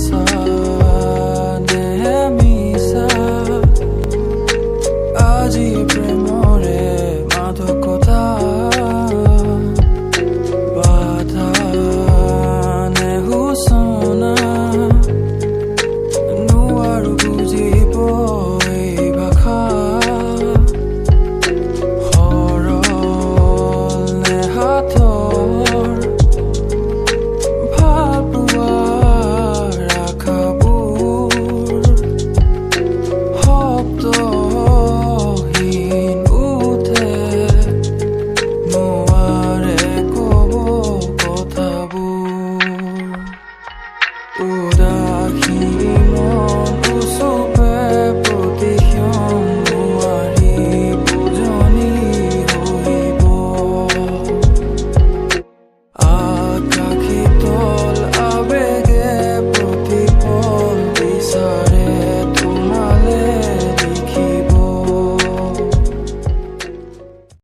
সঁচা নে মিছা আজি প্ৰেমৰে মাদকতা, বাধা নে সূচনা, নোৱাৰো বুজিব এই ভাষা। সৰল নে সাঁথৰ ভালপোৱাৰ আশাবোৰ, শব্দহীন উঠে, নোৱাৰে কব কথাবোৰ।